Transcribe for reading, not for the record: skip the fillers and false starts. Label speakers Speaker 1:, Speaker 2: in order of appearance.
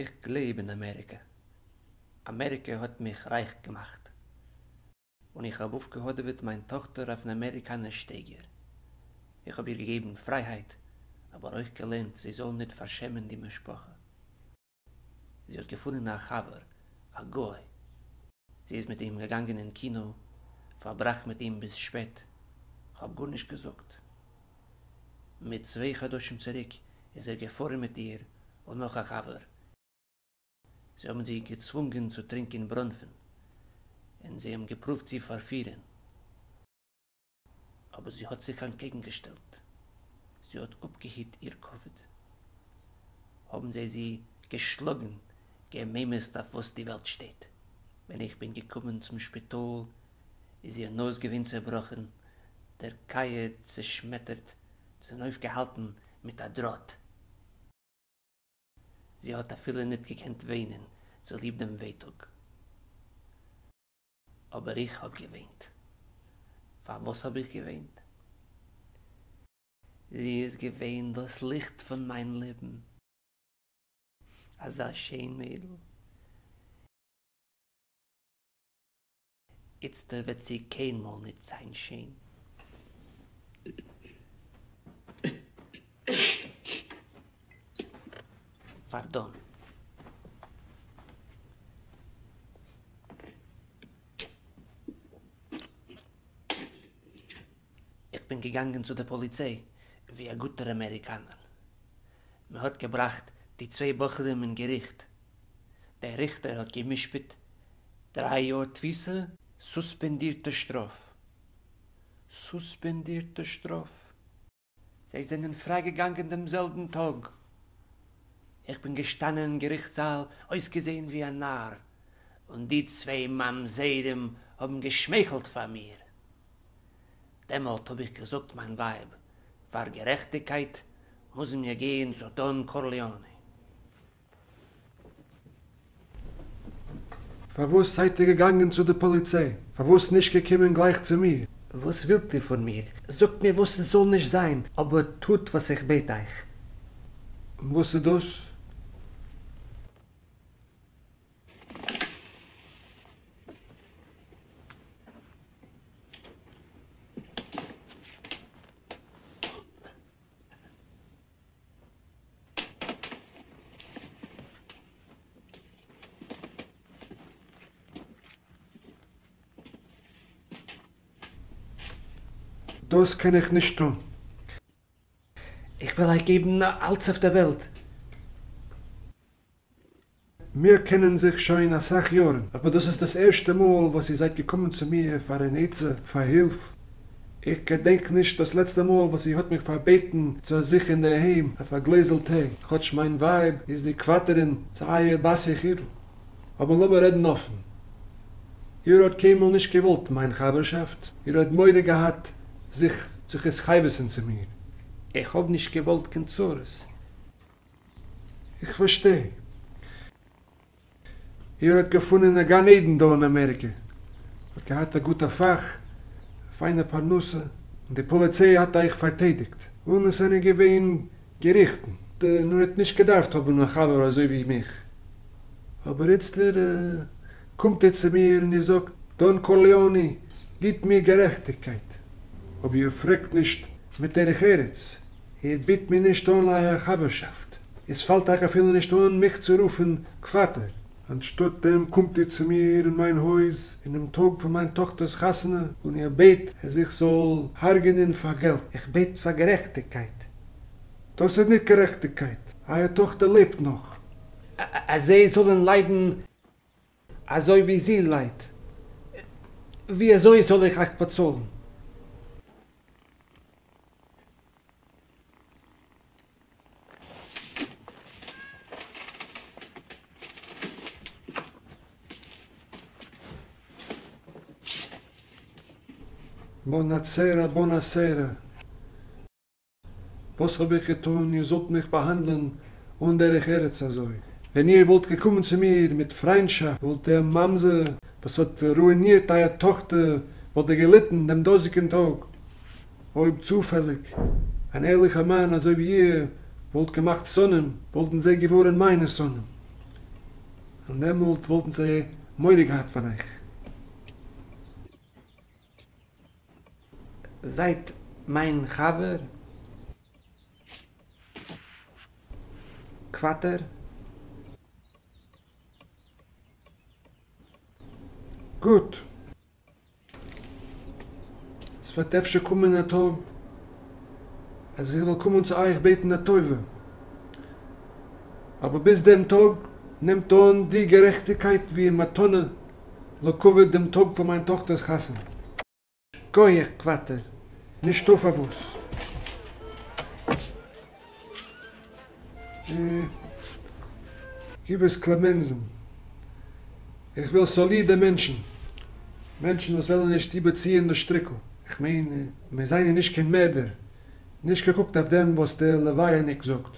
Speaker 1: איך גלייב אין אמעריקע. אמעריקע האט מיך רייך געמאכט. און איך האב אויפגעהאדעוועט מיין טאכטער אויפן אמעריקאנער שטייגער. איך האב איר געגעבן פרייהייט, אבער אויך געלערנט זי זאל ניט פארשעמען די משפחה. זי האט געפונען א חבר, א גוי. זי איז מיט אים געגאנגען אין קינא, פארבראכט מיט אים ביז שפעט. כ'האב גארנישט געזאגט. מיט צוויי חדשים צוריק איז ער געפארן מיט איר און נאך א חבר. זיי האבן זי געצוואונגען צו טרינקען בראנפן, און זיי האבן געפרואווט זי פארפירן. אבער זי האט זיך אנטקעגנגעשטעלט, זי האט אפגעהיט איר כבוד. האבן זיי זי געשלאגן, גע'ממית'ט אויף וואס די וועלט שטייט. ווען איך בין געקומען צום שפיטאל איז איר נאז געווען צעבראכן, דער קייער צעשמעטערט, צונויפגעהאלטן מיט א דראט. זי האט אפילו ניט געקענט וויינען צוליב דעם ווייטאג. אבער איך האב געוויינט. פארוואס האב איך געוויינט? זי איז געווען דאס ליכט פון מיין לעבן. אזא שיין מיידל. איצטער וועט זי קיינמאל ניט זיין שיין. פארדאן. איך בין געגאנגען צו דער פאליציי ווי א גוטער אמעריקאנער. מען האט געבראכט די צוויי בחורים אין געריכט. דער ריכטער האט גע'משפט דריי יאר תפיסה, סוספענדירטע שטראף. סוספענדירטע שטראף. זיי זענען פריי געגאנגען דעם זעלבן טאג. איך בין געשטאנען אין געריכט זאל אויסגעזען ווי א נאר, און די צוויי ממזרים האבן געשמייכלט פאר מיר. דעמאלט האב איך געזאגט מיין ווייב, פאר גערעכטיגקייט מוזן מיר גיין צו דאן קארליאנע.
Speaker 2: פארוואס זייט איר געגאנגען צו די פאליציי? פארוואס נישט געקומען גלייך צו מיר?
Speaker 1: וואס ווילט איר פון מיר? זאגט מיר וואס עס זאל נישט זיין, אבער טוט וואס איך בעט אייך.
Speaker 2: און וואס איז דאס? דאס קען איך נישט טון.
Speaker 1: איך וועל אייך געבן אלץ אויף דער וועלט.
Speaker 2: מיר קענען זיך שוין אסאך יארן, אבער דאס איז דאס ערשטע מאל וואס איר זייט געקומען צו מיר פאר אן עצה, פאר הילף. איך געדענק נישט דאס לעצטע מאל וואס איר האט מיך פארבעטן צו זיך אינדערהיים אויף א גלעזל טיי, כאטש מיין ווייב איז די קוואטערין צו אייער בת יחיד'ל. אבער לאמיר רעדן אפן. איר האט קיינמאל נישט געוואלט מיין חבר'שאפט, איר האט מורא געהאט זיך צו התחייבות'ן צו מיר.
Speaker 1: איך האב נישט געוואלט קיין צרות.
Speaker 2: איך פארשטיי. איר האט געפונען א גן עדן דא אין אמעריקע, האט געהאט א גוטע פאך, א פיינע פרנסה, און די פאליציי האט אייך פארטיידיגט, און עס זענען געווען געריכטן, און איר האט נישט געדארפט האבן א חבר אזוי ווי מיך. אבער איצטער קומט איר צו מיר און איר זאגט, דאן קארליאני, גיט מיר גערעכטיגקייט. אבער איר פרעגט נישט מיט דרך ארץ, איר ביט מיר נישט אן אייער חבר'שאפט, עס פאלט אייך אפילו נישט אן מיך צו רופן קוואטער. אנשטאט דעם קומט איר צו מיר אין מיין הויז אינעם טאג פון מיין טאכטער'ס חתונה און איר בעט אז איך זאל הרג'ענען פאר געלט.
Speaker 1: איך בעט פאר גערעכטיגקייט.
Speaker 2: דאס איז ניט גערעכטיגקייט, אייער טאכטער לעבט נאך.
Speaker 1: אז זיי זאלן ליידן אזוי ווי זי ליידט, ווי אזוי זאל איך אייך באצאלן?
Speaker 2: בואנאסערא, בואנאסערא, וואס האב איך געטאן איר זאלט מיך באהאנדלען אן דרך ארץ אזוי? ווען איר וואלט געקומען צו מיר מיט פריינטשאפט וואלט דער ממזר וואס האט רואינירט אייער טאכטער וואלט ער געליטן דעם דאזיגן טאג. אויב צופעליג אן ערליכער מאן אזוי ווי איר וואלט געמאכט שונאים וואלטן זיי געווארן מיינע שונאים. און דעמאלט וואלטן זיי מורא געהאט פון אייך.
Speaker 1: זייט מיין חבר. קוואטער.
Speaker 2: גוט. עס וועט אפשר קומען א טאג אז איך וועל קומען צו אייך בעטן א טובה. אבער ביז דעם טאג נעמט אן די גערעכטיגקייט ווי א מתנה לכבוד דעם טאג פון מיין טאכטער'ס חתונה.
Speaker 1: שכוח קוואטער.
Speaker 2: נישטא פארוואס. גיב עס קלעמענזן. איך וויל סאלידע מענטשן. מענטשן וואס וועלן נישט איבערציען דאס שטריקל. איך מיין, מיר זענען נישט קיין מערדער. נישט געקוקט אויף דעם וואס דער לוויה'ניק זאגט.